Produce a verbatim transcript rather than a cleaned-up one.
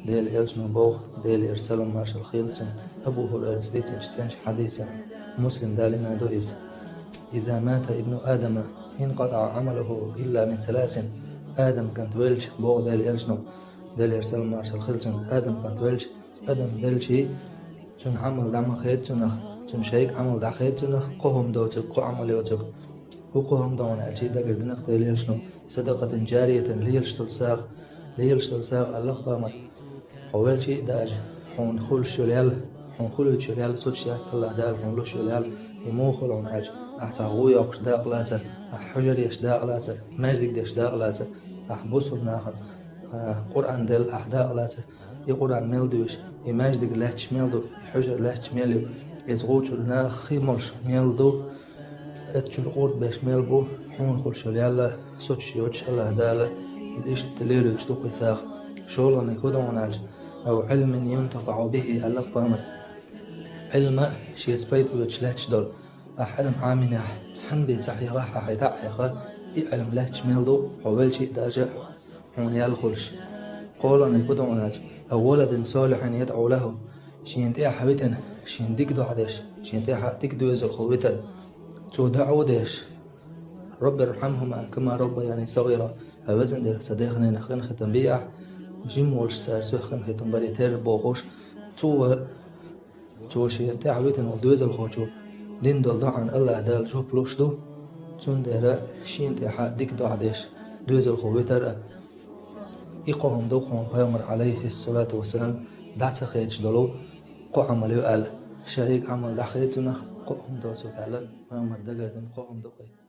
Дела элчано боху, Делера салам маршалла хуьлда цунна, Абу ХӀурайрас дийцинчу цӀеначу хьадисехь, Муслим далийна ду иза: «Иза мата ибну Адама, инкъатаӀа Ӏамалуху илла мин саласин». Адам кӀант велча, боху Делан элчано, Делера салам маршалла хуьлда цунна, Адам кӀант велча, адам велча, цуьнан Ӏамал дӀа ма хеда цунах, цуьнан шайга Ӏамал дӀа хеда цунах, кхо хӀума доцург, кхо Ӏамал йоцург. ХӀун кхо хӀума ду хьуна аьлча, дагардина-кх Делан элчано, садакъатин джариятин, лелаш долу сагӀа, лелаш долу сагӀа, аьлла-кх пайхамара. Хьо велча а даже, хьуна хуьлуш йолу ял, хьуна хуьлуьйтуш йолу ял, сутуш яц АллахӀ Дала хьуна луш йолу ял, и муха хуьлу хьуна аьлча, ахь цхьа гӀу йоккхуш дакъа лацар, ахь хьуьжар еш дакъа лацар, маьждиг деш дакъа лацар, ахь бусулба нахана, а, Къуръан делла ахь дакъа лацар, и Къуръан мел дуьйш, и маьждиг лаьтташ мел ду, и хьуьжар лаьтташ мел ю, иза гӀу чуьра нах хи молуш мел ду, Эцчуьра къурд беш мел бу, хьуна хуьлуш йолу ял, сутуш йоцуш АллахӀ Дала, иштта лелуьйтуш ду кху сагӀа. ШолгӀаниг хӀун ду хьуна аьлча, «Ау Ӏилмин юнтафаӀу бихи», аьлла-кх пайхамара. Ӏилма шеца пайда оьцуш лаьтташ долу. Ахь Ӏилма Ӏамийнехь, цхьаьна бен ца хьехахь, ахь хьайн таӀа хьеха, и Ӏилма лаьтташ мел ду, хьо велча а даже, хьуна ял хуьлуш. КхоалгӀаниг хӀун ду хьуна аьлча, «Ау валадин солихьин ядӀу лаху», шена тӀехь витина, шена дика дуьхьа деш, шена тӀехь дика доьзалхо витар. Цо даӀу деш: «Раббирхьамхума кама раббаяни сагӀира», хьайн везан Дела, сан дех-ненах хан хетам бе ахь, жима волуш цара сох хан хетам баре терра бохуш, цо Цо шена тӀехь витина волу доьзалхочо дина долу доӀана АллахӀ Дала жоп луш ду, цундела шена тӀехь дика дуьхьа деш доьзалхо витар а. И кхо хӀума ду хьуна пайхамара, Ӏалайхиссалату вассалам, дӀа ца хедаш долу кхо Ӏамал ю аьлла. Шайга Ӏамал дӀа хеда цунах, кхо хӀума доцург аьлла, пайхамара дагардина кхо хӀума ду кхин.